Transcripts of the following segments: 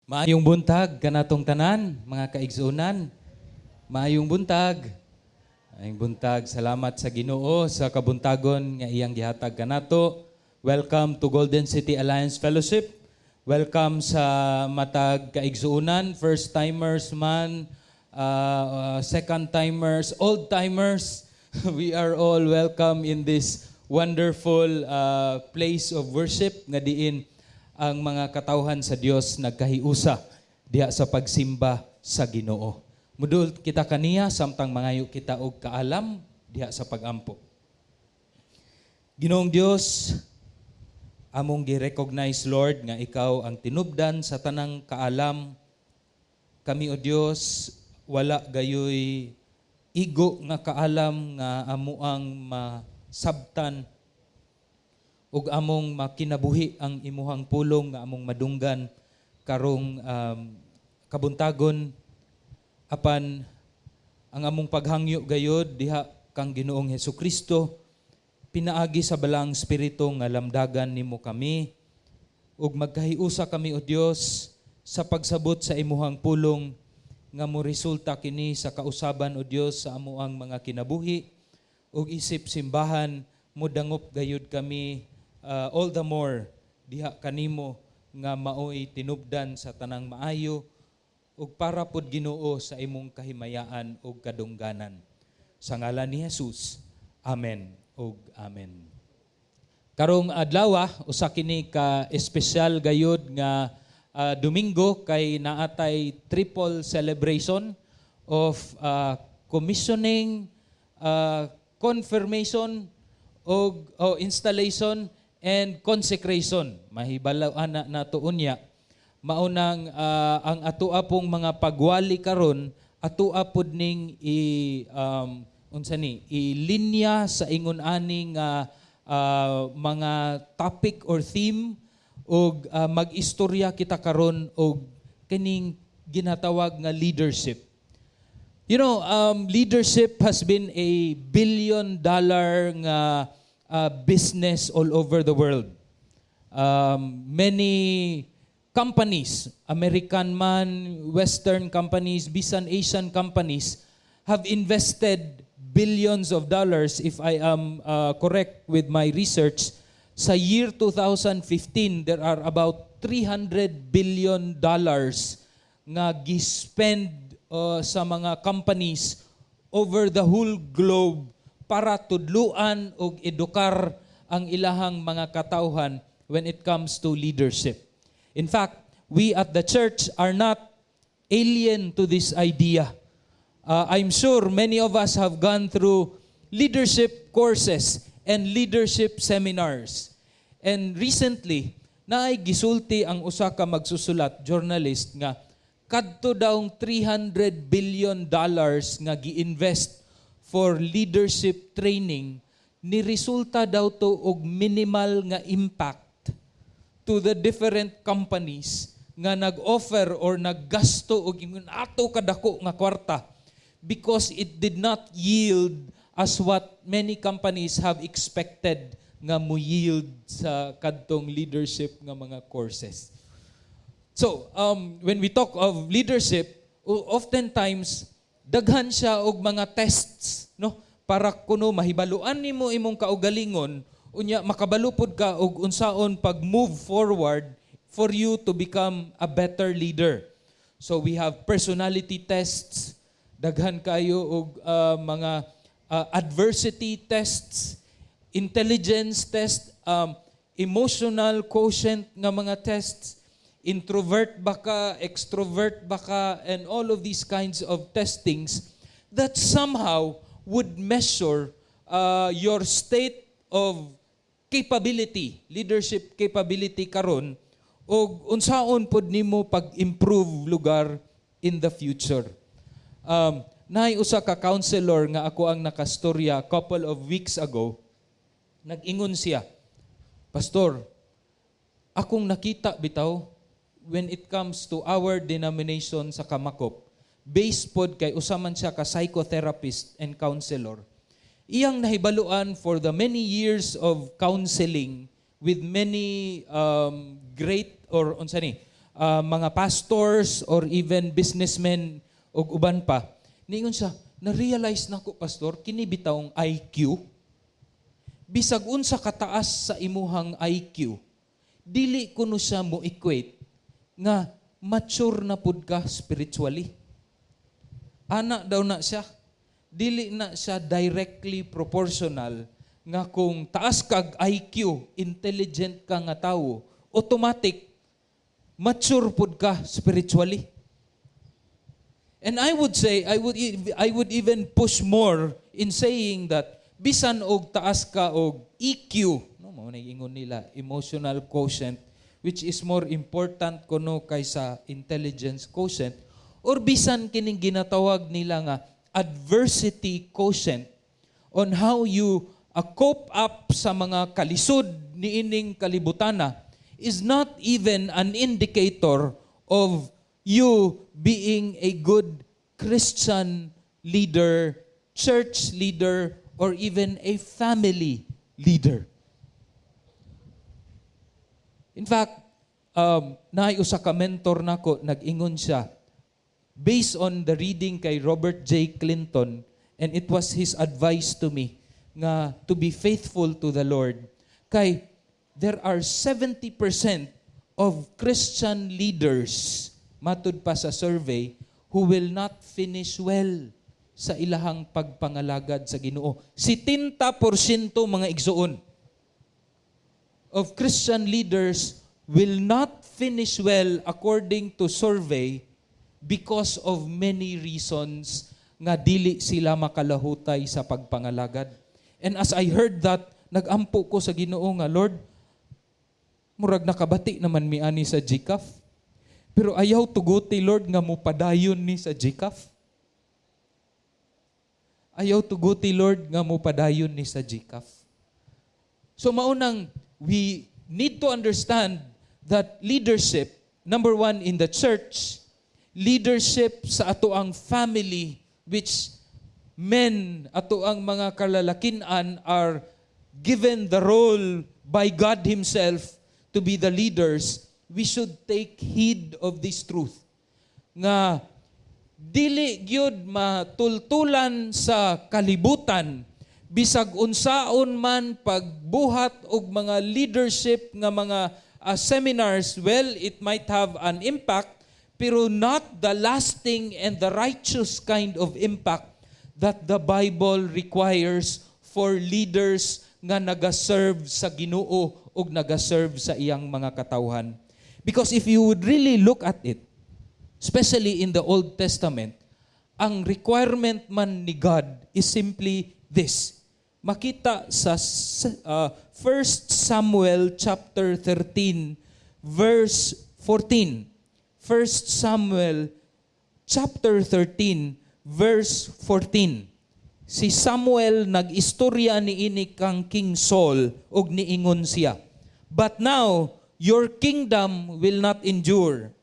Maayong buntag kanatong tanan, mga kaigsuonan. Maayong buntag. Maayong buntag. Salamat sa Ginoo sa kabuntagon nga iyang gihatag kanato. Welcome to Golden City Alliance Fellowship. Welcome sa matag kaigsuonan, first timers man, second timers, old timers. We are all welcome in this wonderful place of worship nga diin ang mga katawhan sa Dios nagkahiusa diha sa pagsimba sa Ginoo. Mudul kita kaniya samtang mangayo kita og kaalam diha sa pagampo. Ginoong Dios, among gi-recognize, Lord, nga ikaw ang tinubdan sa tanang kaalam. Kami, o Dios, wala gayoy igo nga kaalam nga amuang masabtan ug among makinabuhi ang imuhang pulong nga among madunggan karong kabuntagon, apan ang among paghangyo gayod diha kang Ginoong Hesukristo, pinaagi sa Balaang Espiritu, nga lamdagan nimo kami ug magkahiusa kami, o Dios, sa pagsabot sa imuhang pulong nga mo resulta kini sa kausaban, o Dios, sa amuang mga kinabuhi ug isip simbahan, mudangop gayud kami all the more diha kanimo nga maoy tinubdan sa tanang maayo ug para pod, Ginoo, sa imong kahimayaan ug kadungganan. Sa ngalan ni Jesus. Amen ug amen. Karong adlaw, usa kini ka espesyal gayud nga Domingo kay naatay triple celebration of commissioning, confirmation og oh, installation and consecration. Mahibalaw ana nato unya. Maunang ang atoa pong mga pagwali karon, atoa pod ning i unsa ni i-linya sa ingon ani nga mga topic or theme ug mag-istorya kita karon og kining ginatawag nga leadership. Leadership has been a billion dollar nga business all over the world. Many companies, American man, Western companies, bisan Asian companies, have invested billions of dollars. If I am correct with my research, sa year 2015, there are about $300 billion nga gispend sa mga companies over the whole globe para tudluan og edukar ang ilahang mga katawhan when it comes to leadership. In fact, we at the church are not alien to this idea. I'm sure many of us have gone through leadership courses and leadership seminars. And recently, naay gisulti ang usa ka magsusulat, journalist, nga kadto daw $300 billion nga gi-invest for leadership training, ni resulta daw to og minimal nga impact to the different companies nga nag-offer or naggasto og ingon ato kadako nga kwarta because it did not yield as what many companies have expected nga mo yield sa kadtong leadership nga mga courses. So, when we talk of leadership, oftentimes daghan siya og mga tests, no? Para kuno mahibaluan nimo imong kaugalingon, unya makabalo pod ka og unsaon pag move forward for you to become a better leader. So we have personality tests, daghan kayo og mga adversity tests, intelligence test, emotional quotient nga mga tests, introvert ba ka, extrovert ba ka, and all of these kinds of testings that somehow would measure your state of capability, leadership capability karon og unsaon pod nimo pag-improve lugar in the future. Naay usa ka counselor nga ako ang nakastorya couple of weeks ago. Nag-ingon siya, "Pastor, akong nakita bitaw when it comes to our denomination sa Kamakop," based pod kay usa man siya ka psychotherapist and counselor. Iyang nahibaluan for the many years of counseling with many great or unsa ni mga pastors or even businessmen ug uban pa. Niingon siya, "Na-realize nako, Pastor, kini bitawng IQ, bisag unsa kataas sa imuhang IQ, dili kuno siya mo equate nga mature na pud ka spiritually." Ana daw na siya. Dili na siya directly proportional nga kung taas kag IQ, intelligent ka nga tawo, automatic mature pud ka spiritually. And I would say, I would even push more in saying that bisan og taas ka og EQ, no, mao na ingon nila, emotional quotient, which is more important kuno kaysa intelligence quotient, or bisan kining ginatawag nila nga adversity quotient on how you cope up sa mga kalisod niining kalibutana, is not even an indicator of you being a good Christian leader, church leader, or even a family leader. In fact, naay usa ka mentor nako, nag-ingon siya, based on the reading kay Robert J. Clinton, and it was his advice to me nga to be faithful to the Lord. Kay there are 70% of Christian leaders, matud pa sa survey, who will not finish well sa ilahang pagpangalagad sa Ginoo. 70%, mga igsuon, of Christian leaders will not finish well according to survey because of many reasons nga dili sila makalahutay sa pagpangalagad. And as I heard that, nagampo ko sa Ginoo nga, "Lord, murag nakabati naman mi ani sa GCAF. Pero ayaw tuguti, Lord, nga mupadayon ni sa GCAF. Ayaw tuguti, Lord, nga mupadayon ni sa GCAF." So maunang we need to understand that leadership, number one in the church, leadership sa ato ang family, which men, ato ang mga kalalakinan are given the role by God Himself to be the leaders, we should take heed of this truth. Nga dili gyud matultulan sa kalibutan bisag unsaon man pagbuhat og mga leadership nga mga seminars. Well, it might have an impact, pero not the lasting and the righteous kind of impact that the Bible requires for leaders nga nagaserve sa Ginoo ug nagaserve sa iyang mga katawhan. Because if you would really look at it, especially in the Old Testament, ang requirement man ni God is simply this. Makita sa 1 Samuel chapter 13 verse 14. 1 Samuel chapter 13 verse 14. Si Samuel nag-istorya niini kang King Saul ug niingon siya, "But now your kingdom will not endure.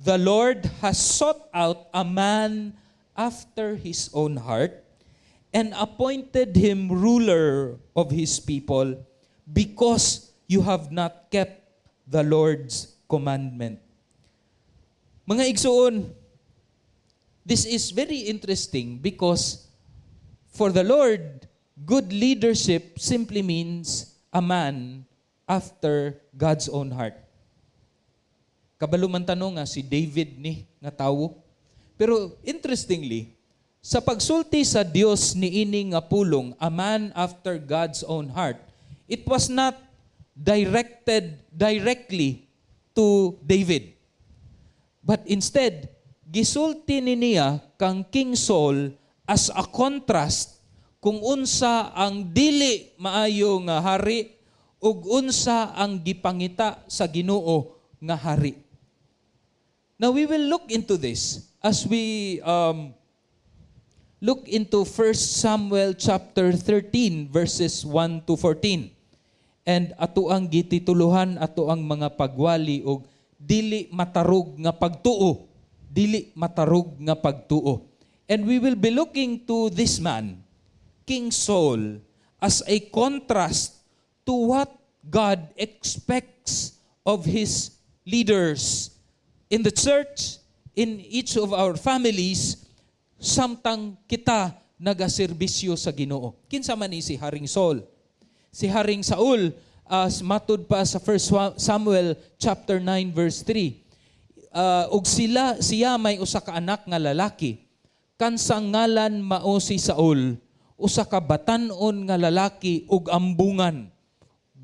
The Lord has sought out a man after his own heart and appointed him ruler of his people because you have not kept the Lord's commandment." Mga igsuon, this is very interesting because for the Lord, good leadership simply means a man after God's own heart. Kabalo man ta nga si David ni nga tawo. Pero interestingly, sa pagsulti sa Dios niini nga pulong, "a man after God's own heart," it was not directed directly to David. But instead, gisulti ni niya kang King Saul as a contrast kung unsa ang dili maayo nga hari ug unsa ang gipangita sa Ginoo nga hari. Now we will look into this as we look into 1 Samuel chapter 13 verses 1 to 14. And ato ang gitituluhan ato ang mga pagwali og dili matarog nga pagtuo. Dili matarog nga pagtuo. And we will be looking to this man, King Saul, as a contrast to what God expects of his leaders, In the church, in each of our families, samtang kita nagaserbisyo sa Ginoo. Kinsa man ni si Haring Saul? Si Haring Saul, as matud pa sa 1 Samuel chapter 9 verse 3. Ug sila siya may usa ka anak nga lalaki. Kansang ngalan mao si Saul, usa ka batan-on nga lalaki ug ambungan,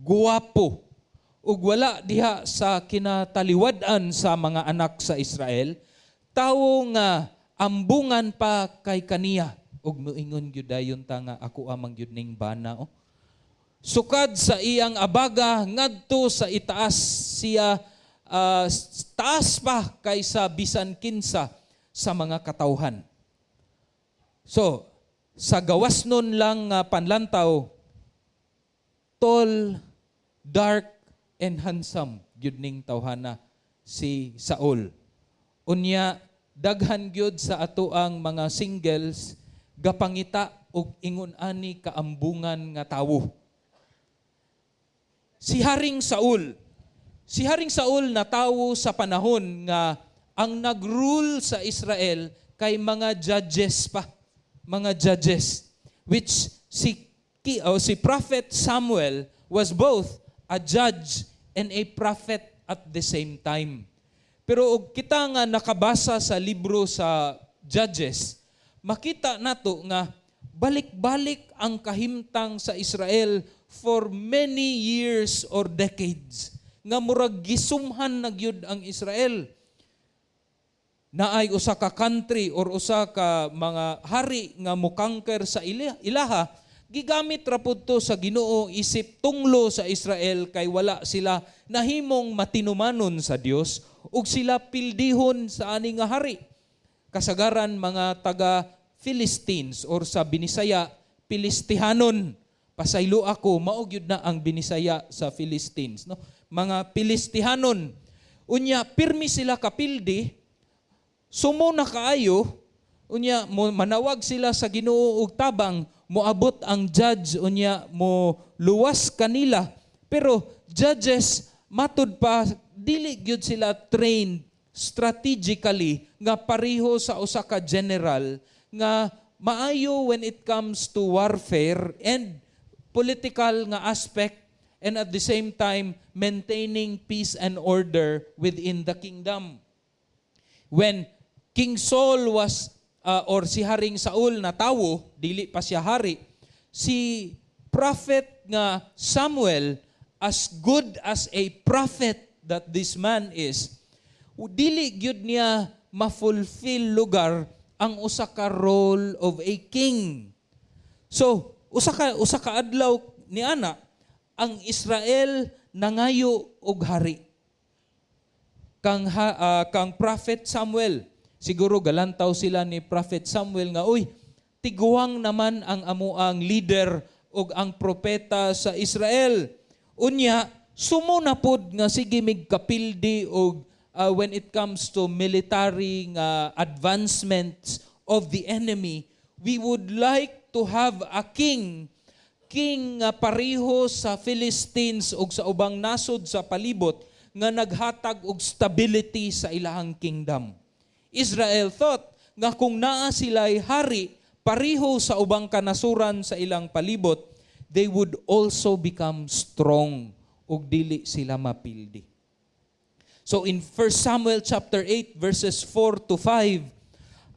guwapo, ug wala diha sa kinataliwad-an sa mga anak sa Israel, tawo nga ambungan pa kay kaniya. Ug moingon gyud dayon ta nga ako amang gyud ning bana, oh. Sukad sa iyang abaga ngadto sa itaas siya, taas pa kaysa bisan kinsa sa mga katawhan. So, sa gawas nun lang nga panlantaw, tall, dark, and handsome gyud ning tawhana si Saul. Unya daghan gyud sa ato ang mga singles gapangita og ingon ani kaambungan nga tawo. Si Haring Saul. Si Haring Saul natawo sa panahon nga ang nag-rule sa Israel kay mga judges pa, mga judges, which si Prophet Samuel was both a judge and a prophet at the same time. Pero og kita nga nakabasa sa libro sa Judges, makita nato nga balik-balik ang kahimtang sa Israel for many years or decades nga murag gisumhan na gyud ang Israel. Naay usa ka country or usa ka mga hari nga mo-conquer sa ilaha, gigamit ra pud to sa Ginoo isip tunglo sa Israel kay wala sila nahimong matinumanon sa Dios ug sila pildihon sa ani nga hari. Kasagaran mga taga Philistines or sa Binisaya, Pilistihanon. Pasaylo ako, mao gyud na ang Binisaya sa Philistines, no? Mga Pilistihanon. Unya pirmi sila kapildi, sumo na kaayo, unya mo manawag sila sa Ginoo og tabang, moabot ang judge, unya mo luwas kanila. Pero judges, matud pa, dili gyud sila trained strategically nga pareho sa usa ka general nga maayo when it comes to warfare and political nga aspect and at the same time maintaining peace and order within the kingdom. When King Saul was or si Haring Saul natawo, dili pa siya hari, si prophet nga Samuel, as good as a prophet that this man is, dili gyud niya ma-fulfill lugar ang usa ka role of a king. So, usa ka adlaw ni ana, ang Israel nangayo og hari. Kang Prophet Samuel, siguro galantaw sila ni Prophet Samuel nga, "Uy, tiguang naman ang amuang leader ug ang propeta sa Israel. Unya, sumo na pod nga sige mig kapildi og when it comes to military nga advancements of the enemy, we would like to have a king king nga pareho sa Philistines ug sa ubang nasod sa palibot nga naghatag og stability sa ilahang kingdom." Israel thought nga kung naa sila'y hari pareho sa ubang kanasuran sa ilang palibot, they would also become strong ug dili sila mapildi. So in 1 Samuel chapter 8 verses 4 to 5,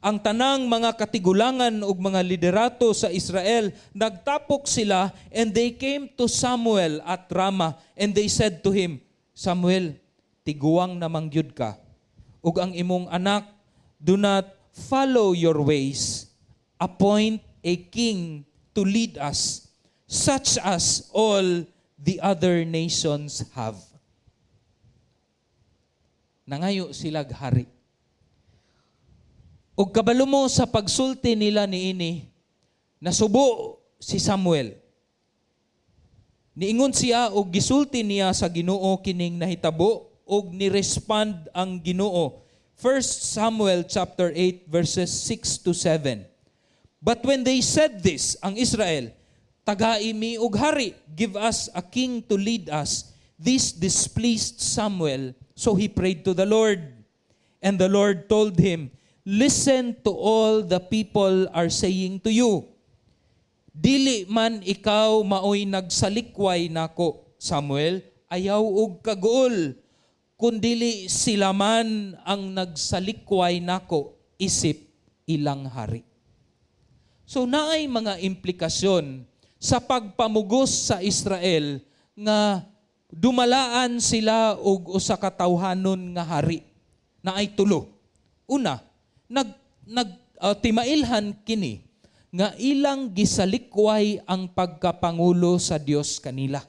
ang tanang mga katigulangan ug mga liderato sa Israel nagtapok sila and they came to Samuel at Rama and they said to him, "Samuel, tiguang namang gyud ka ug ang imong anak do not follow your ways. Appoint a king to lead us, such as all the other nations have." Nangayo silag hari. Ug kabalo mo sa pagsulti nila niini, nasubo si Samuel. Niingon siya og gisulti niya sa Ginoo kining nahitabo ug ni-respond ang Ginoo. 1 Samuel chapter 8 verses 6 to 7. But when they said this, ang Israel, "Tagai mi og hari, give us a king to lead us." This displeased Samuel, so he prayed to the Lord. And the Lord told him, "Listen to all the people are saying to you. Dili man ikaw maoy nagsalikway nako, Samuel, ayaw og kaguol. Kundili sila man ang nagsalikway nako isip ilang hari." So naay mga implikasyon sa pagpamugos sa Israel nga dumalaan sila og usa ka tawhanon nga hari. Naay tulo. Una, nag nag timailhan kini nga ilang gisalikway ang pagkapangulo sa Dios kanila.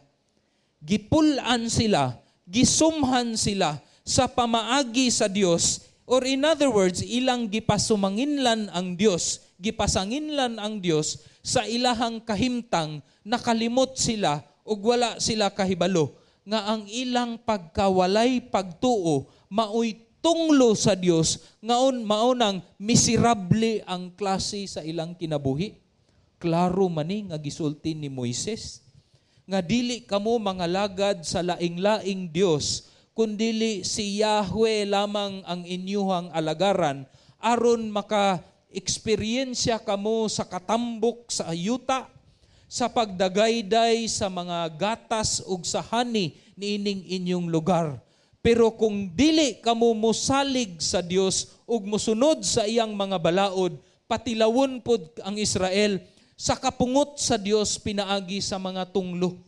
Gipul-an sila, gisumhan sila sa pamaagi sa Dios, or in other words, ilang gipasumanginlan ang Dios, gipasanginlan ang Dios sa ilahang kahimtang. Nakalimot sila ug wala sila kahibalo nga ang ilang pagkawalay pagtuo maoy tunglo sa Dios ngaon maunang miserable ang klase sa ilang kinabuhi. Klaro man ni nga gisulti ni Moises nga dili kamo mga lagad sa laing-laing Dios, kundili si Yahweh lamang ang inyuhang alagaran aron maka eksperyensya kamo sa katambok sa yuta, sa pagdagayday sa mga gatas ug sa honey niining inyong lugar. Pero kung dili kamo mosalig sa Dios ug mosunod sa iyang mga balaod, patilawon pod ang Israel sa kapungot sa Dios pinaagi sa mga tunglo.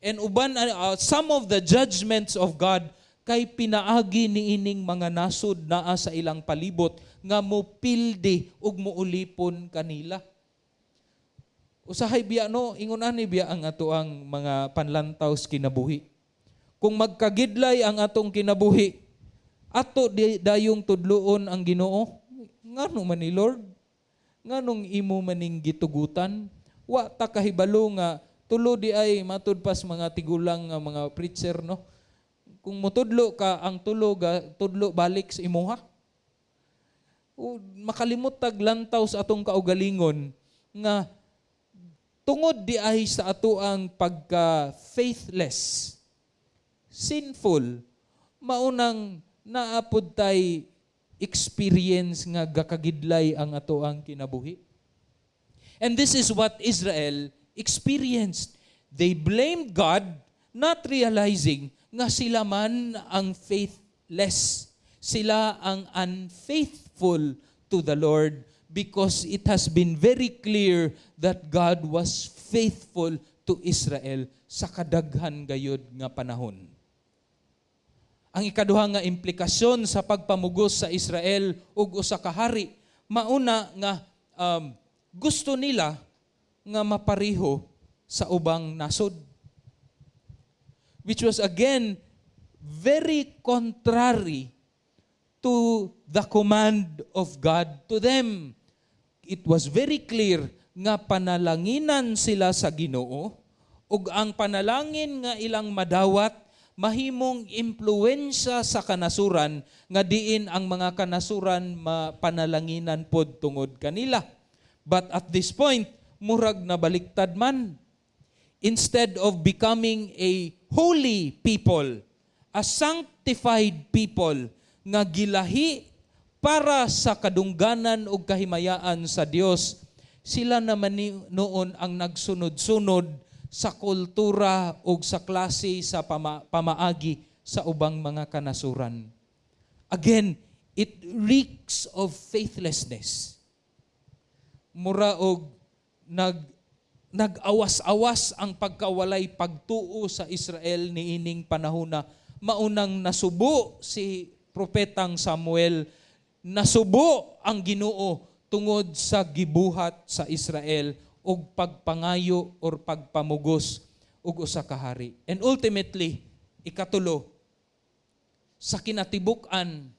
And uban some of the judgments of God kay pinaagi niining mga nasod naa sa ilang palibot nga mopildi ug muulipon kanila. Usahay biya no, ingon ani biya ang atoang mga panlantaw sa kinabuhi. Kung magkagidlay ang atong kinabuhi, ato di, dayong tudluon ang Ginoo. Ngano man ni, Lord? Nganong imo maning gitugutan? Wa ta kahibalo nga tulo di ay matud pas mga tigulang nga mga preacher, no. Kung mutudlo ka, ang tulo ga tudlo balik sa imuha. O, makalimot tag lantaw sa atong kaugalingon nga tungod di ay sa atoang pagka faithless, sinful, maunang naapod tay experience nga gakagidlay ang atoang kinabuhi. And this is what Israel experienced. They blamed God, not realizing nga sila man ang faithless. Sila ang unfaithful to the Lord because it has been very clear that God was faithful to Israel sa kadaghan gayud nga panahon. Ang ikaduha nga implikasyon sa pagpamugos sa Israel ug usa ka hari, mauna nga gusto nila nga mapareho sa ubang nasod. Which was again very contrary to the command of God to them. It was very clear nga panalanginan sila sa Ginoo ug ang panalangin nga ilang madawat mahimong impluwensya sa kanasuran nga diin ang mga kanasuran mapanalanginan pod tungod kanila. But at this point, murag na baliktad man. Instead of becoming a holy people, a sanctified people nga gilahi para sa kadungganan ug kahimayaan sa Dios, sila naman noon ang nagsunod-sunod sa kultura ug sa klase sa pamaagi sa ubang mga kanasuran. Again, it reeks of faithlessness. Mura og nag-awas-awas ang pagkawalay pagtuo sa Israel niining panahona. Maunang nasubo si propetang Samuel, nasubo ang Ginoo tungod sa gibuhat sa Israel og pagpangayo or pagpamugos og usa ka hari. And ultimately, ikatulo, sa kinatibuk-an,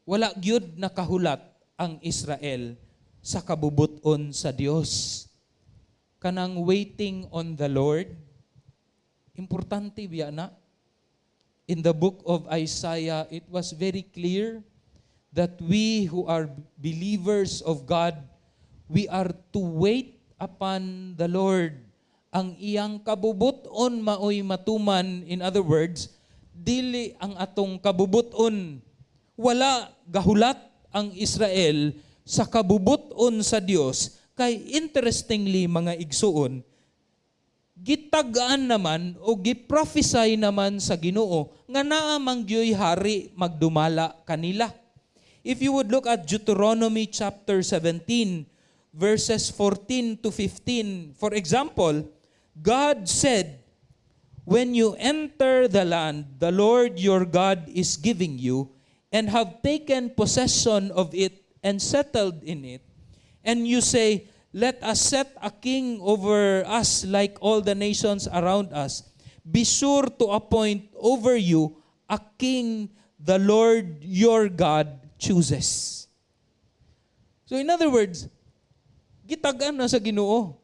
wala gyud nakahulat ang Israel sa kabubuton sa Dios. Kanang waiting on the Lord, importante biya na. In the book of Isaiah, it was very clear that we who are believers of God, we are to wait upon the Lord. Ang iyang kabubuton maoy matuman. In other words, dili ang atong kabubuton. Wala gahulat ang Israel sa kabubuton sa Dios kay, interestingly, mga igsuon, gitag-an naman o giprophesy naman sa Ginoo nga naa man gyoy hari magdumala kanila. If you would look at Deuteronomy chapter 17 verses 14 to 15, for example, God said, "When you enter the land the Lord your God is giving you and have taken possession of it and settled in it, and you say, 'Let us set a king over us like all the nations around us,' be sure to appoint over you a king the Lord your God chooses." So in other words, gitag-an na sa Ginoo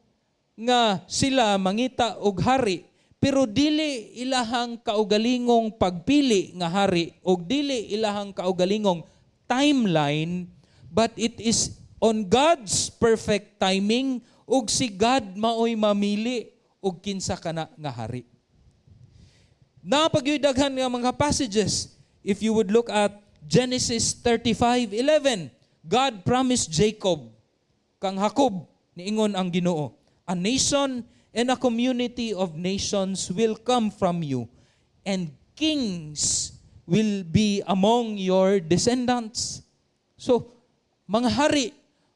nga sila mangita og hari, pero dili ilahang kaugalingong pagpili nga hari og dili ilahang kaugalingong timeline, but it is on God's perfect timing ug si God maoy mamili og kinsa kana nga hari. Naa pa gyoy daghan nga mga passages. If you would look at Genesis 35:11, God promised Jacob, kang Jacob, niingon ang Ginoo, "A nation and a community of nations will come from you, and kings will be among your descendants." So, mga hari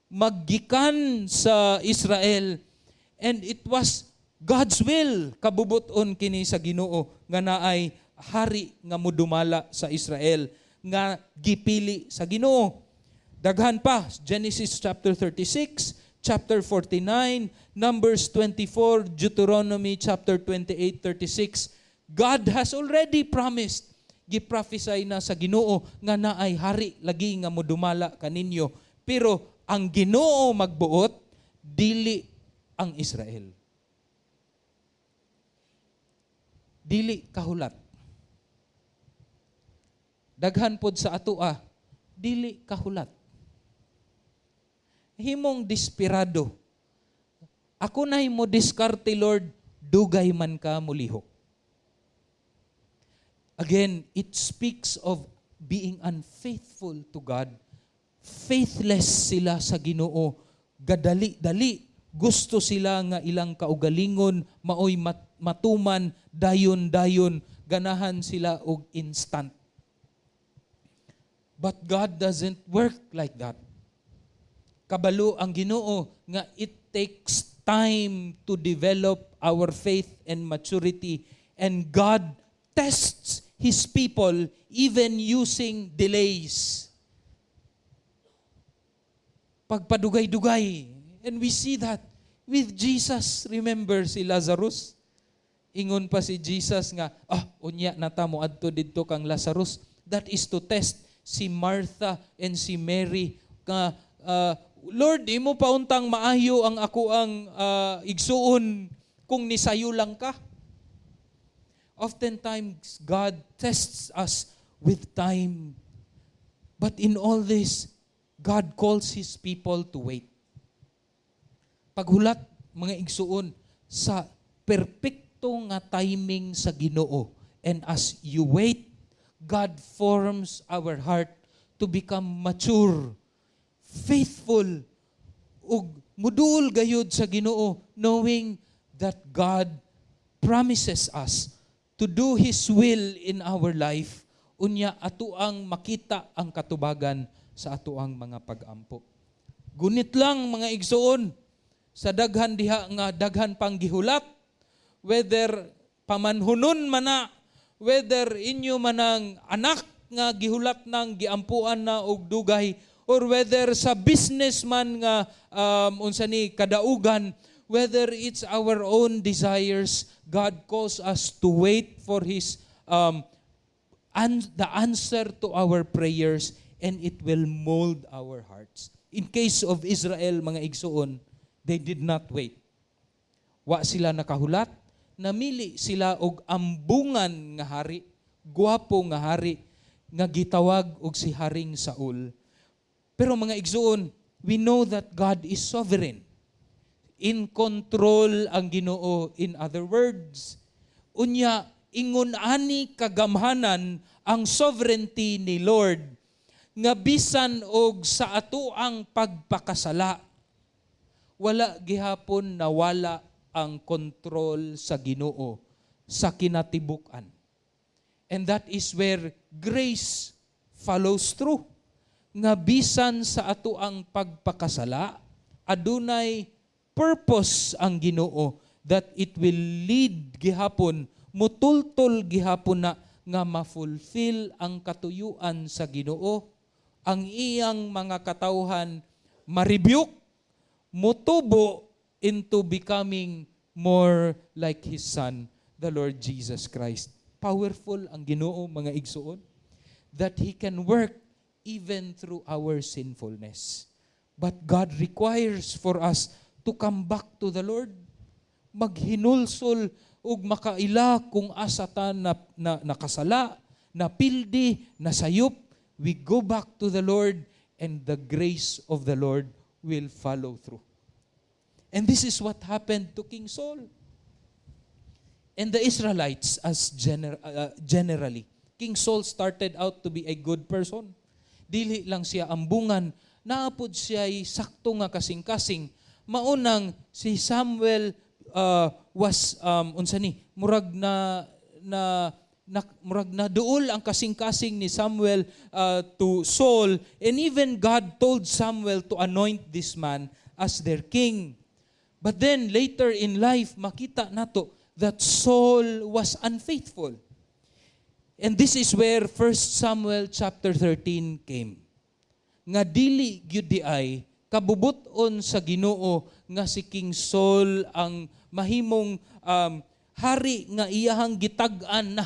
maggikan sa Israel, and it was God's will, kabubuton kini sa Ginoo nga naay hari nga mudumala sa Israel nga gipili sa Ginoo. Daghan pa, Genesis chapter 36, chapter 49, Numbers 24, Deuteronomy chapter 28, 36. God has already promised, giprophesy na sa Ginoo nga naay hari lagi nga modumala kaninyo. Pero ang Ginoo magbuot, dili ang Israel. Dili kahulat. Daghan pod sa atoa, dili kahulat. Himong desperado. Ako na mo diskarte, Lord, dugay man ka mulihok. Again, it speaks of being unfaithful to God. Faithless sila sa Ginoo. Gadali-dali. Gusto sila nga ilang kaugalingon maoy matuman dayon-dayon. Ganahan sila og instant. But God doesn't work like that. Kabalo ang Ginoo nga it takes time to develop our faith and maturity, and God tests His people even using delays. Pagpadugay-dugay. And we see that with Jesus. Remember si Lazarus? Ingon pa si Jesus nga, "Ah, unya na ta mo adto didto kang Lazarus." That is to test si Martha and si Mary nga, "Lord, imo pa untang maayo ang ako ang igsuon kung nisayo lang ka." Oftentimes, God tests us with time. But in all this, God calls His people to wait. Paghulat, mga igsuon, sa perpekto nga timing sa Ginoo. And as you wait, God forms our heart to become mature, faithful, ug muduol gayud sa Ginoo, knowing that God promises us to do His will in our life, unya atoang makita ang katubagan sa atoang mga pag-ampo. Gunit lang, mga igsuon, sa daghan diha nga daghan pang gihulat, whether pamanhunon man na, whether inyo manang anak nga gihulat nang giampuan na og dugay, or whether sa businessman nga unsa ni kadaugan, whether it's our own desires, God calls us to wait for His and the answer to our prayers, and it will mold our hearts. In case of Israel, mga igsuon, they did not wait. Wa sila nakahulat, namili sila og ambungan nga hari, guwapo nga hari nga gitawag og si Haring Saul. Pero mga igsuon, we know that God is sovereign. In control ang Ginoo, in other words. Unya, ingon ani kagamhanan ang sovereignty ni Lord. Nga bisan og sa atoang pagpakasala, wala gihapon nawala ang kontrol sa Ginoo sa kinatibuk-an. And that is where grace follows through. Nga bisan sa atoang pagpakasala, adunay purpose ang Ginoo that it will lead gihapon, mutultol gihapon na nga ma-fulfill ang katuyuan sa Ginoo, ang iyang mga katawhan ma-rebuke, mutubo into becoming more like His Son, the Lord Jesus Christ. Powerful ang Ginoo, mga igsuon, that He can work even through our sinfulness. But God requires for us to come back to the Lord. Maghinulsol ug makaila kung asa ta na nakasala, napildi, nasayop, we go back to the Lord and the grace of the Lord will follow through. And this is what happened to King Saul and the Israelites as generally. King Saul started out to be a good person. Dili lang siya ambungan, naa pod siya sakto nga kasing-kasing. Maunang si Samuel was unsa ni murag na duol ang kasing-kasing ni Samuel to Saul, and even God told Samuel to anoint this man as their king. But then later in life, makita nato that Saul was unfaithful. And this is where 1 Samuel chapter 13 came. Nga dili gyud diay kabubut-on sa Ginoo nga si King Saul ang mahimong hari nga iyahang gitag-an na.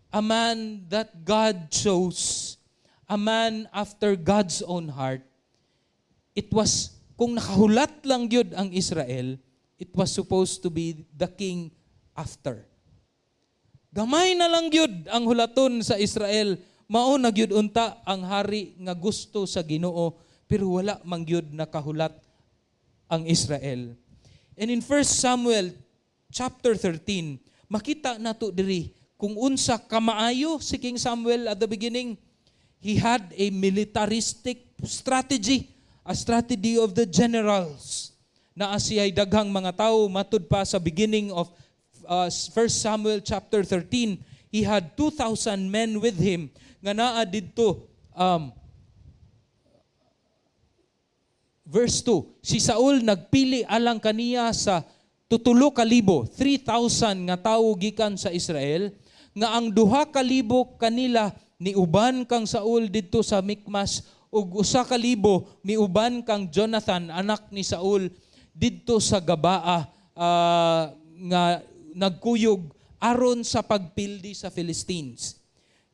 A man that God chose, a man after God's own heart. It was, kung nakahulat lang gyud ang Israel, it was supposed to be the king after. Gamay na lang gyud ang hulaton sa Israel, mao na gyud unta ang hari nga gusto sa Ginoo, pero wala man gyud nakahulat ang Israel. And in 1 Samuel chapter 13, makita nato diri kung unsa kamaayo si King Samuel at the beginning. He had a militaristic strategy, a strategy of the generals. Naa siya'y daghang mga tao. Matud pa sa beginning of 1 Samuel chapter 13, he had 2,000 men with him nga naa didto. Verse 2, si Saul nagpili alang kaniya sa 3,000, 3,000 nga tawo gikan sa Israel, nga ang 2,000 kanila niuban kang Saul didto sa Mikmas ug 1,000 miuban kang Jonathan, anak ni Saul, didto sa Gabaa nga nagkuyog aron sa pagpildi sa Philistines.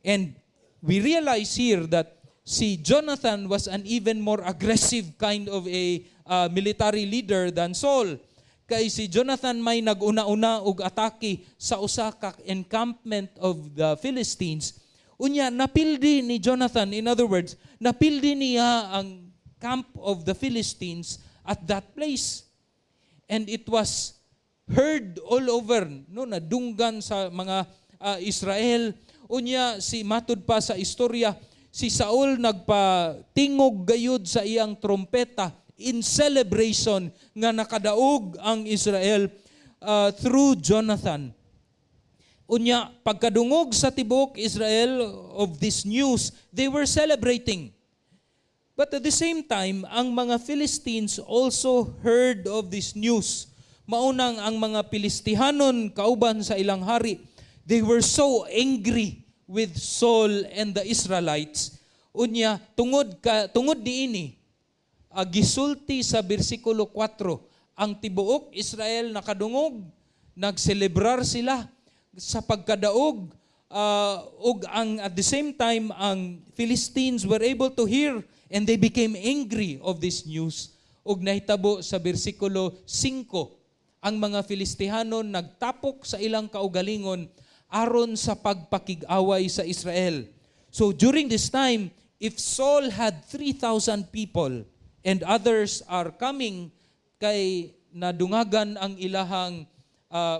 And we realize here that si Jonathan was an even more aggressive kind of a military leader than Saul. Kay si Jonathan may nag-una-una og atake sa usa ka encampment of the Philistines. Unya napildi ni Jonathan, in other words, napildi niya ang camp of the Philistines at that place. And it was heard all over, no, nadunggan sa mga Israel. Unya si matud pa sa istorya, si Saul nagpatingog gayud sa iyang trompeta in celebration nga nakadaog ang Israel through Jonathan. Unya pagkadungog sa tibuok Israel of this news, they were celebrating. But at the same time, ang mga Philistines also heard of this news. Maunang ang mga Pilistihanon kauban sa ilang hari, they were so angry with Saul and the Israelites. Unya tungod niini, gisulti sa bersikulo 4, ang tibuok Israel nakadungog, nagselebrar sila sa pagkadaog ug ang at the same time ang Philistines were able to hear and they became angry of this news. Ug nahitabo sa bersikulo 5, ang mga Filistihanon nagtapok sa ilang kaugalingon aron sa pagpakig-away sa Israel. So during this time, if Saul had 3,000 people and others are coming kay nadungagan ang ilahang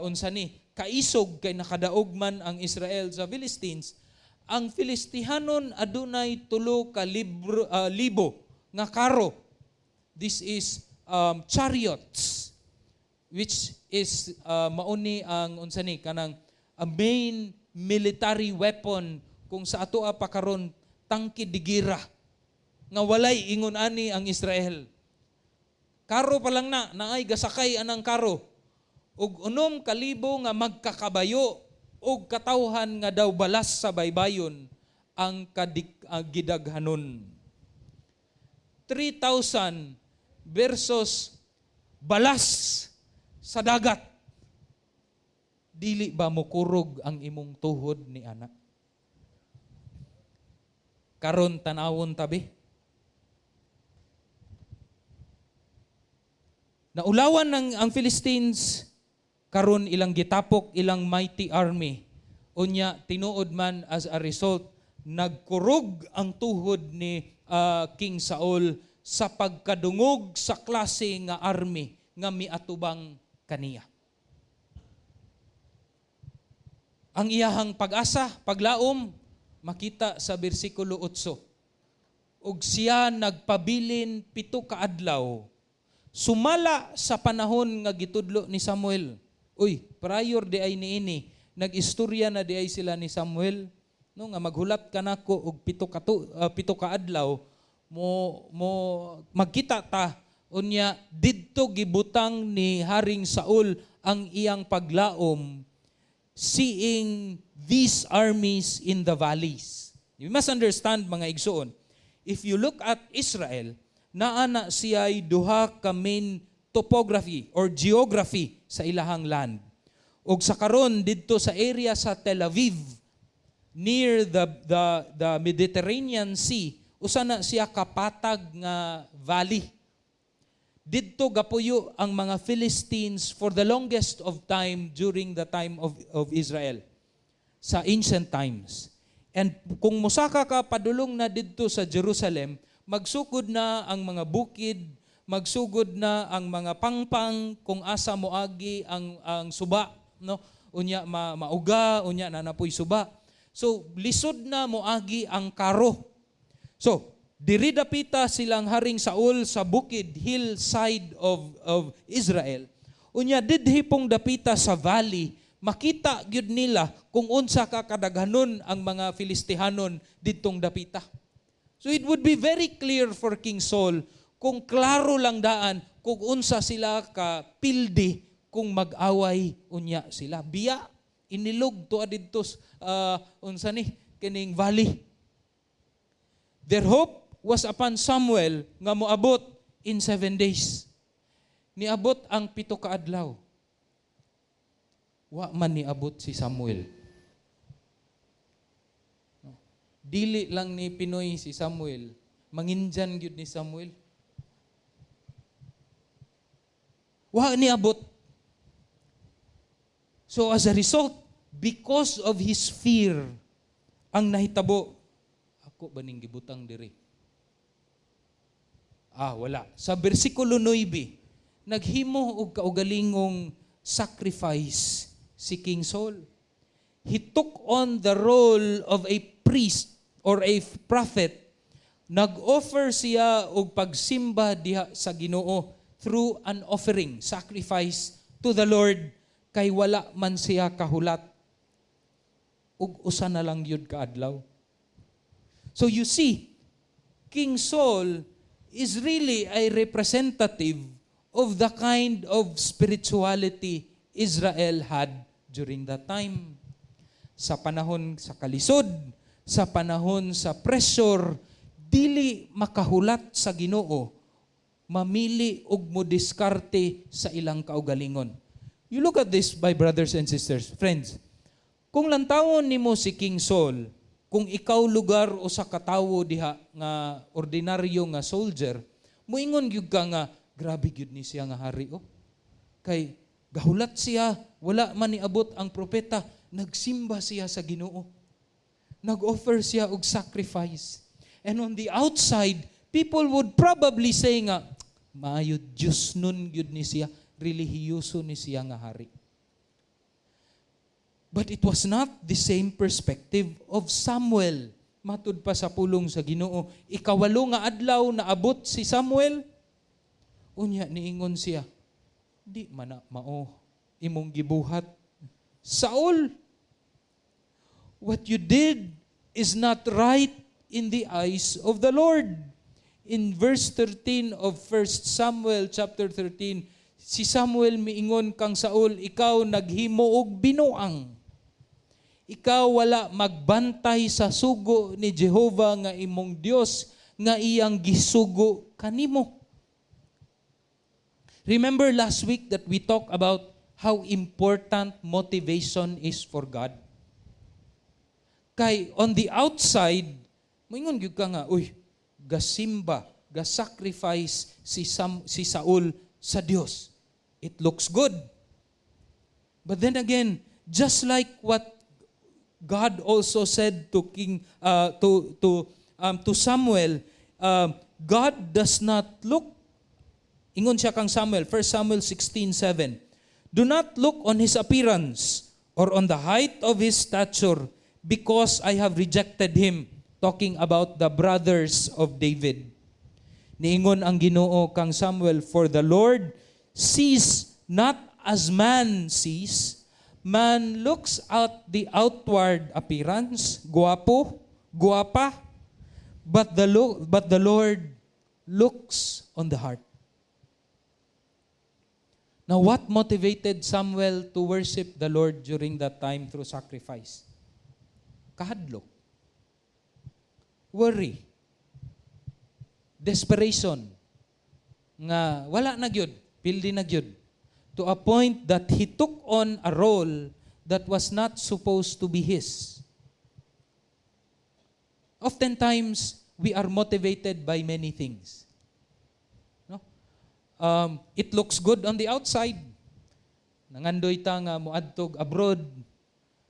unsa ni kaisog kay nakadaog man ang Israel sa Philistines, Ang Filistihanon adunay tulo ka libo nga karo. This is chariots, which is mauni ang unsa ni kanang a main military weapon kung sa atoa pa karon, tangke de giyera nga walay ingon ani ang Israel. Karo pa lang na, naay gasakay anang karo. Ug 6,000 nga magkakabayo ug katawhan nga daw balas sa baybayon ang kadik, gidaghanon. 3,000 versus balas sa dagat. Dili ba mukurog ang imong tuhod ni ana? Karon tanawon tabi. Naulawan ng ang Philistines, karon ilang gitapok ilang mighty army. Unya tinuod man, as a result, nagkurog ang tuhod ni King Saul sa pagkadungog sa klase nga army nga miatubang kaniya. Ang iyahang pag-asa, paglaom, makita sa bersikulo 8. Ug siya nagpabilin 7 ka adlaw sumala sa panahon nga gitudlo ni Samuel. Uy, prior di ay niini, nag-istorya na di ay sila ni Samuel, no, nga maghulat ka nako og 7 ka adlaw mo magkita ta. Unya didto gibutang ni Haring Saul ang iyang paglaom, seeing these armies in the valleys. You must understand, mga igsoon, if you look at Israel, naa na siya'y duha ka main topography or geography sa ilahang land. Ug sa karon didto sa area sa Tel Aviv near the Mediterranean Sea, usa na siya kapatag nga valley. Didto gapuyo ang mga Philistines for the longest of time during the time of Israel sa ancient times. And kung musaka ka padulong na didto sa Jerusalem, magsugod na ang mga bukid, magsugod na ang mga pangpang kung asa moagi ang suba, no? Unya mauga, unya na napoy suba. So lisod na moagi ang karo. So diri dapita silang Haring Saul sa bukid, hillside of Israel. Unya didhi pong dapita sa valley, makita gyud nila kung unsa ka kadaghanon ang mga Filistihanon didtong dapita. So it would be very clear for King Saul kung klaro lang daan kung unsa sila ka pildi kung mag-away unya sila. Biya inilog to didto unsa ni kining valley. Their hope was upon Samuel nga moabot in 7 days. Niabot ang 7 ka adlaw. Wa man niabot si Samuel. No. Dili lang ni Pinoy si Samuel, manginjan gyud ni Samuel. Wa niabot. So as a result, because of his fear, ang nahitabo, ako ba ning gibutang diri? Ah, wala. Sa bersikulo 9, naghimo og kaugalingong sacrifice si King Saul. He took on the role of a priest or a prophet. Nag-offer siya og pagsimba diha sa Ginoo through an offering, sacrifice to the Lord, kay wala man siya kahulat ug usa na lang yun kaadlaw. So you see, King Saul is really a representative of the kind of spirituality Israel had during that time. Sa panahon sa kalisod, sa panahon sa pressure, dili makahulat sa Ginoo, mamili og mo diskarte sa ilang kaugalingon. You look at this, my brothers and sisters, friends. Kung lantawon nimo si King Saul, kung ikaw lugar o sa katawo diha nga ordinaryo nga soldier, muingon gyud ka nga grabe gyud ni siya nga hari oh. Kay gahulat siya, wala man niabot ang propeta, nagsimba siya sa Ginoo. Nag-offer siya og sacrifice. And on the outside, people would probably say nga, maayo Diyos nun gyud ni siya, relihiyoso ni siya nga hari. But it was not the same perspective of Samuel. Matud pa sa pulong sa Ginoo, ikawalo nga adlaw naabot si Samuel. Unya niingon siya, "Di man na mao imong gibuhat. Saul, what you did is not right in the eyes of the Lord." In verse 13 of 1 Samuel chapter 13, si Samuel miingon kang Saul, "Ikaw naghimo og binuang. Ikaw wala magbantay sa sugo ni Jehova nga imong Dios nga iyang gisugo kanimo." Remember last week that we talked about how important motivation is for God? Kay on the outside, moingon gyud ka nga, "Uy, gasimba, ga-sacrifice si Saul sa Dios. It looks good." But then again, just like what God also said to King to Samuel, God does not look. Ingon siya kang Samuel, 1 Samuel 16:7. "Do not look on his appearance or on the height of his stature, because I have rejected him." Talking about the brothers of David. Niingon ang Ginoo kang Samuel, "For the Lord sees not as man sees. Man looks at the outward appearance, guwapo, guwapa, but the Lord looks on the heart." Now, what motivated Samuel to worship the Lord during that time through sacrifice? Kahadlok. Worry. Desperation. Nga wala na gyud, pildi na gyud. To a point that he took on a role that was not supposed to be his. Oftentimes, we are motivated by many things. No? It looks good on the outside. Nangandoy ta nga moadtog abroad.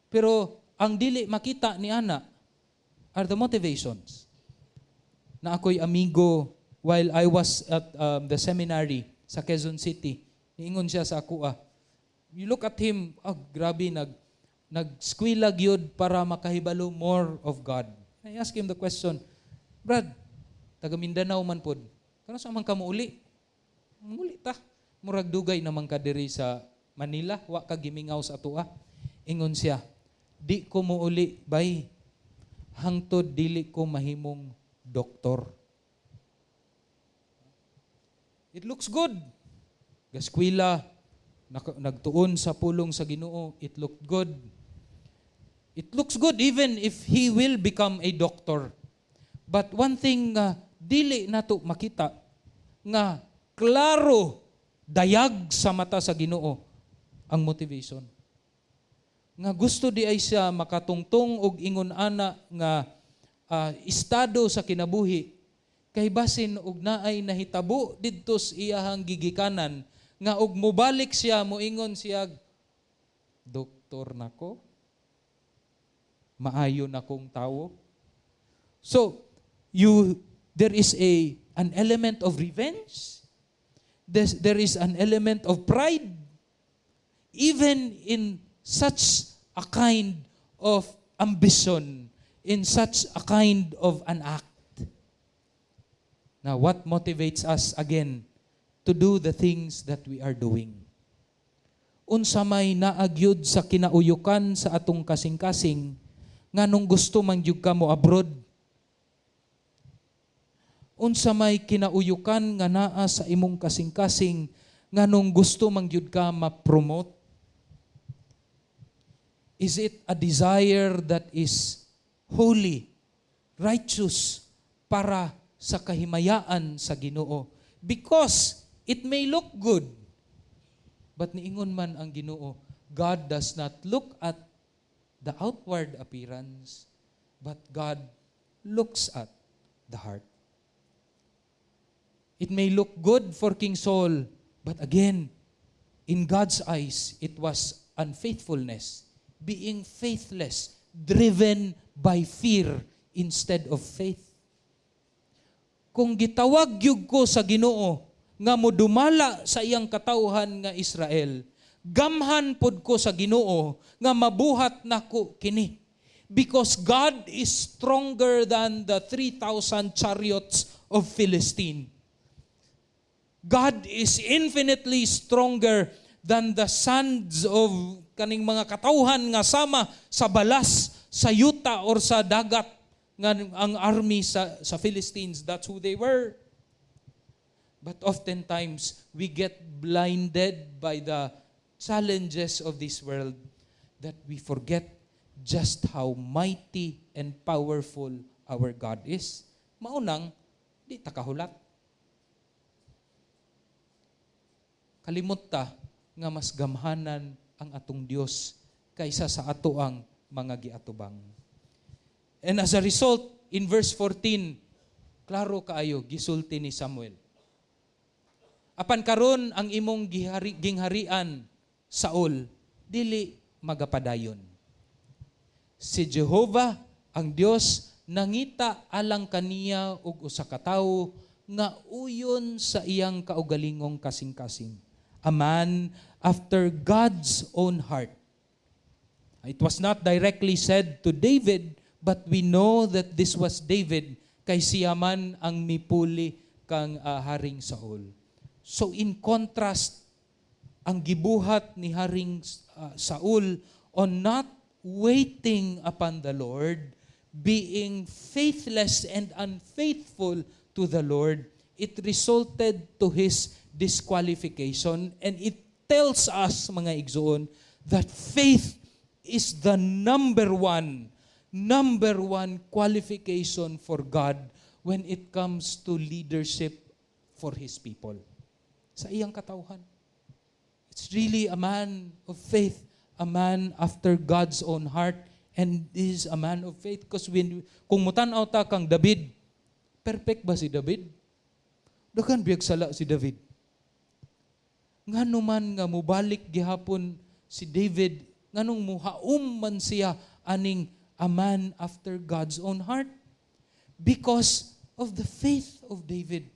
Pero ang dili makita ni ana are the motivations. Naa ko'y amigo while I was at the seminary sa Quezon City. Niingon siya sa ako ah. You look at him, oh, grabe, nag-skwela gyud para makahibalo more of God. I ask him the question, "Brad, taga Mindanao man pod. Kanus-a man ka mouli? Muli ta. Murag dugay naman ka diri sa Manila, wa ka gimingaw sa atoa." Ingon siya, "Di ko mouli, bay, hangtod dili ko mahimong doktor." It looks good. Gaskwela, nagtuon sa pulong sa Ginoo, it looked good. It looks good even if he will become a doctor. But one thing nga dili nato makita nga klaro dayag sa mata sa Ginoo ang motivation. Nga gusto diay siya makatungtong og ingon ana nga estado sa kinabuhi kay basin og naay nahitabo didto sa iyahang gigikanan nga og mobalik siya, moingon siya, "Doktor nako, maayo na kong tawo." So you there is a an element of revenge. There is an element of pride even in such a kind of ambition, in such a kind of an act. Now, what motivates us again to do the things that we are doing? Unsa may naa gyud sa kinauyukan sa atong kasing-kasing nganong gusto man gyud ka mo abroad? Unsa may kinauyukan nga naa sa imong kasing-kasing nganong gusto man gyud ka ma-promote? Is it a desire that is holy, righteous, para sa kahimayaan sa Ginoo? Because it may look good, but niingon man ang Ginoo, God does not look at the outward appearance, but God looks at the heart. It may look good for King Saul, but again, in God's eyes, it was unfaithfulness, being faithless, driven by fear instead of faith. Kung gitawag gyud ko sa Ginoo nga modumala sa iyang katawhan nga Israel, Gamhan pod ko sa Ginoo nga mabuhat nako kini. Because God is stronger than the 3,000 chariots of Philistine. God is infinitely stronger than the sands of kaning mga katawhan nga sama sa balas sa yuta or sa dagat nga ang army sa Philistines. That's who they were. But oftentimes, we get blinded by the challenges of this world that we forget just how mighty and powerful our God is. Maunang, di ta kahulat. Kalimot ta nga mas gamhanan ang atong Dios kaysa sa ato ang mga giatubang. And as a result, in verse 14, klaro kaayo gisulti ni Samuel. Apan karon ang imong gingharian, Saul, dili magapadayon. Si Jehovah ang Dios nangita alang kaniya og usa ka tawo nga uyon sa iyang kaugalingong kasing-kasing. A man after God's own heart. It was not directly said to David, but we know that this was David kay siya man ang mipuli kang Haring Saul. So in contrast, ang gibuhat ni Haring Saul on not waiting upon the Lord, being faithless and unfaithful to the Lord, it resulted to his disqualification, and it tells us, mga igsoon, that faith is the number one qualification for God when it comes to leadership for His people. Sa iyang katawhan. It's really a man of faith, a man after God's own heart, and is a man of faith. Because kung mutan-aw ta kang David, perfect ba si David? Daghan biyag sala si David. Ngano man nga mubalik gihapon si David, nganong muhaom man siya aning a man after God's own heart? Because of the faith of David.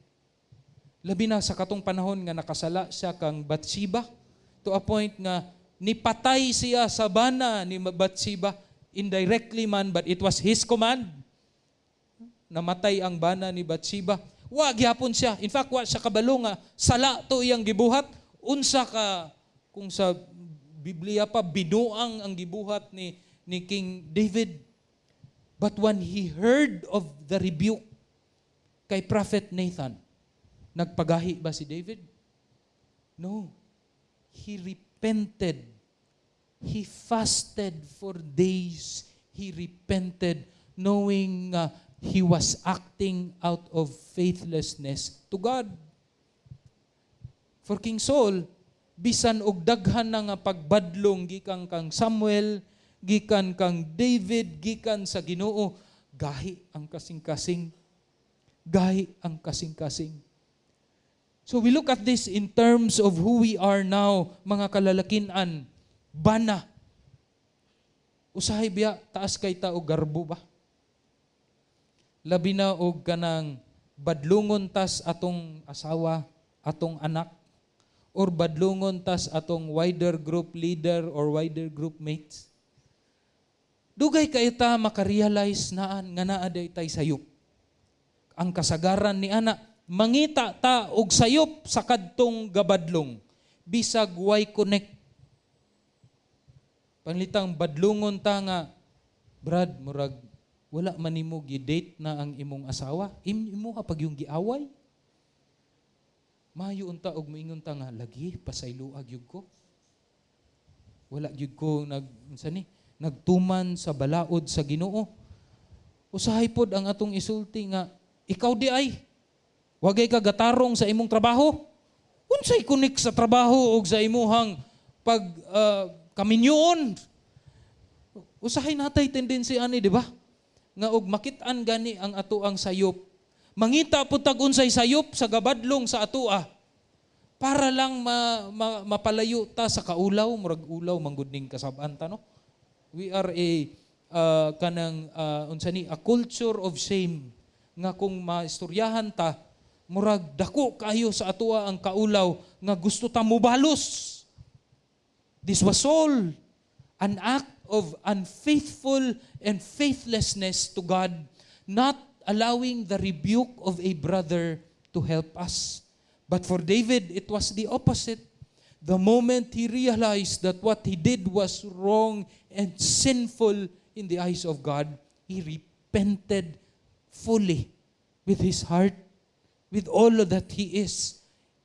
Labi na sa katong panahon nga nakasala siya kang Bathsheba, to a point nga nipatay siya sa bana ni Bathsheba, indirectly man, but it was his command. Namatay ang bana ni Bathsheba. Wa gyapon siya. In fact, wa siya kabalo nga sala to iyang gibuhat. Unsa ka kung sa Biblia pa binuang ang gibuhat ni King David. But when he heard of the rebuke kay Prophet Nathan, nagpagahi ba si David? No. He repented. He fasted for days. He repented, knowing he was acting out of faithlessness to God. For King Saul, bisan og daghan na nga pagbadlong gikan kang Samuel, gikan kang David, gikan sa Ginoo, gahi ang kasing-kasing. Gahi ang kasing-kasing. So we look at this in terms of who we are now, mga kalalakinan, bana. Usahay biya, taas kay ta og garbo ba? Labi na og kanang badlungon tas atong asawa, atong anak, or badlungon tas atong wider group leader or wider group mates. Dugay kay ta makarealize naan nga naa day tay sayop. Ang kasagaran ni ana, mangita ta og sayop sa kadtong gabadlong bisag way connect. Panglitang badlungon ta nga, "Brad, murag wala man nimo gi-date na ang imong asawa." Imo ka pag yung giaway. Maayo unta og moingon ta nga, "Lagi, pasayloa gyud ko. Wala gyud ko nag unsa ni nagtuman sa balaod sa Ginoo." Usahay pod ang atong isulti nga, "Ikaw di ay wagay ka gatarong sa imong trabaho." Unsay connect sa trabaho og sa imuhang pag kaminyoon? Usahay natay tendency ani, di ba? Nga og makit-an gani ang ato ang sayop. Mangita pud tag unsay sayop sa gabadlong sa atoa para lang mapalayo ta sa kaulaw, murag ulaw manggod ning kasab-an ta, no? We are a kanang unsa ni, a culture of shame nga kung maistoryahan ta, murag dako kayo sa atoa ang kaulaw nga gusto ta mobalos. This was all an act of unfaithful and faithlessness to God, not allowing the rebuke of a brother to help us. But for David, it was the opposite. The moment he realized that what he did was wrong and sinful in the eyes of God, he repented fully with his heart, with all that he is,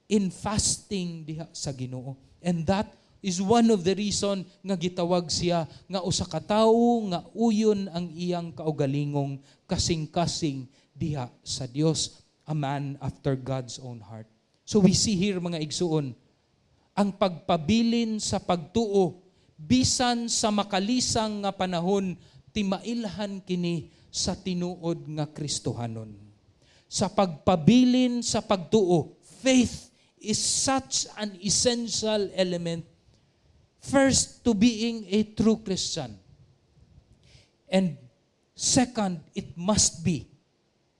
in fasting diha sa Ginoo. And that is one of the reason nga gitawag siya nga usa ka tawo nga uyon ang iyang kaugalingong kasing-kasing diha sa Dios, a man after God's own heart. So we see here, mga igsuon, ang pagpabilin sa pagtuo bisan sa makalisang nga panahon, timailhan kini sa tinuod nga Kristohanon. Sa pagpabilin sa pagtuo, faith is such an essential element first to being a true Christian. And second, it must be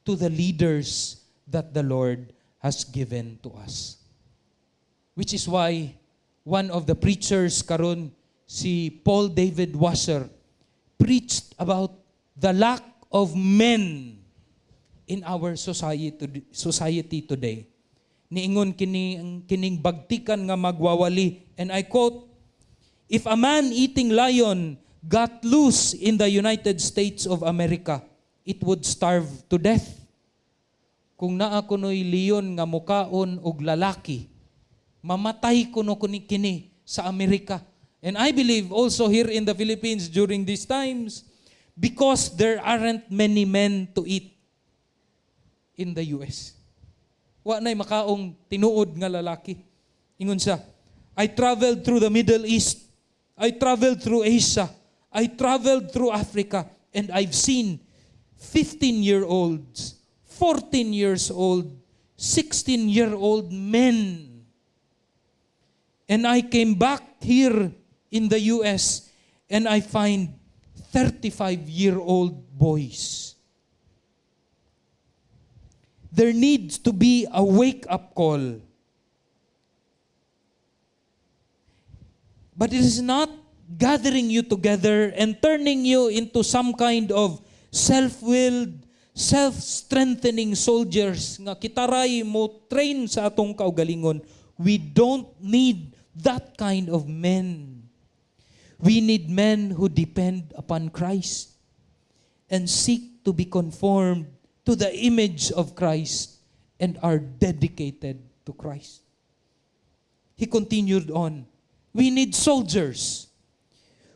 to the leaders that the Lord has given to us. Which is why one of the preachers karon, si Paul David Washer, preached about the lack of men in our society today. Niingon kini kining bagtikan nga magwawali, and I quote, "If a man-eating lion got loose in the United States of America, it would starve to death." Kung naa kuno'y leon nga mukaon og lalaki, mamatay kuno kuni kini sa Amerika. And I believe also here in the Philippines during these times, because there aren't many men to eat in the US. Wa na'y makaong tinuod nga lalaki. Ingon siya, "I traveled through the Middle East. I traveled through Asia. I traveled through Africa. And I've seen 15-year-olds, 14 years old, 16-year-old men. And I came back here in the US and I find 35-year-old boys. There needs to be a wake-up call. But it is not gathering you together and turning you into some kind of self-willed, self-strengthening soldiers nga kitaray mo train sa atong kaugalingon. We don't need that kind of men. We need men who depend upon Christ and seek to be conformed to the image of Christ and are dedicated to Christ." He continued on, "We need soldiers.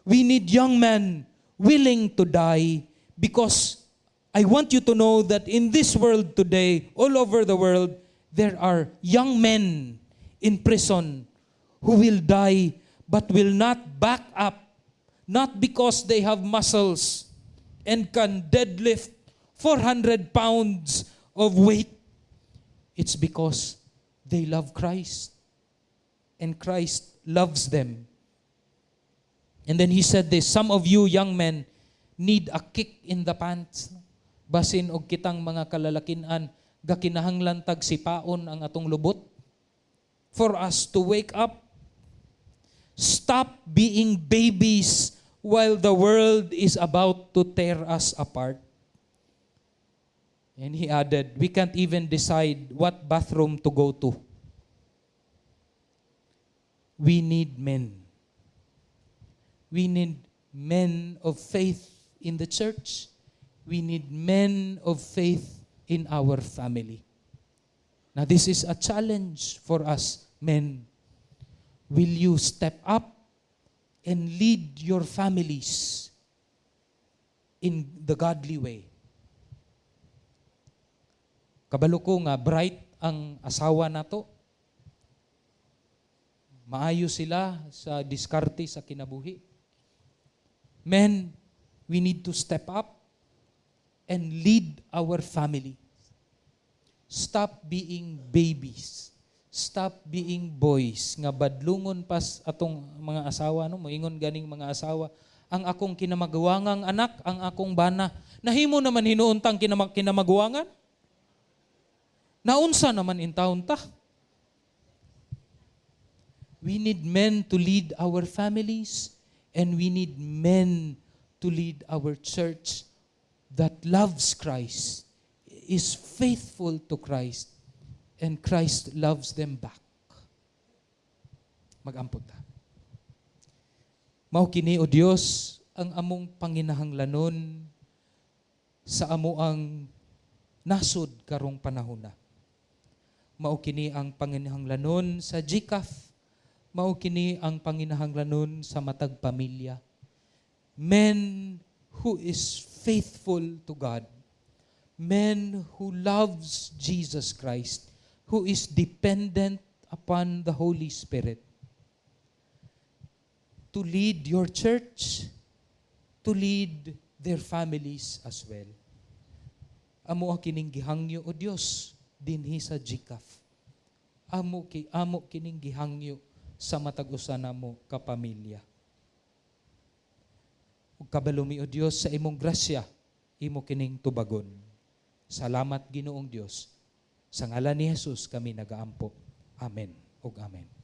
We need young men willing to die, because I want you to know that in this world today, all over the world, there are young men in prison who will die but will not back up, not because they have muscles and can deadlift 400 pounds of weight. It's because they love Christ and Christ loves them." And then he said this, "Some of you young men need a kick in the pants." Basin og kitang mga kalalakinan, gakinahanglan tag sipaon ang atong lubot for us to wake up. "Stop being babies while the world is about to tear us apart." And he added, "We can't even decide what bathroom to go to. We need men. We need men of faith in the church. We need men of faith in our family." Now, this is a challenge for us men. Will you step up and lead your families in the godly way? Kabalo ko nga bright ang asawa nato. Maayo sila sa diskarte sa kinabuhi. Men, we need to step up and lead our family. Stop being babies. Stop being boys nga badlungon pas atong mga asawa, no? Moingon ganing mga asawa, "Ang akong kinamaguwangang anak, ang akong bana." Nahimo naman hinuon tang kinamaguwangan? Naunsa naman intawon ta? We need men to lead our families, and we need men to lead our church that loves Christ, is faithful to Christ, and Christ loves them back. Mag-ampo ta. Mao kini, O Dios, ang among panginahanglanon sa amoang nasod karong panahona. Mao kini ang panginahanglanon sa GCAF. Mao kini ang panginahanglanon sa matag pamilya. Men who is faithful to God. Men who loves Jesus Christ, who is dependent upon the Holy Spirit to lead your church, to lead their families as well. Amo ang kining gihangyo, O Dios, dinhi sa GCAF. Amo kining gihangyo sa matag usa namo ka pamilya. Ug kabalo mi, O Dios, sa imong grasya, imo kining tubagon. Salamat, Ginoong Dios. Sa ngalan ni Jesus kami nagaampo. Amen ug amen.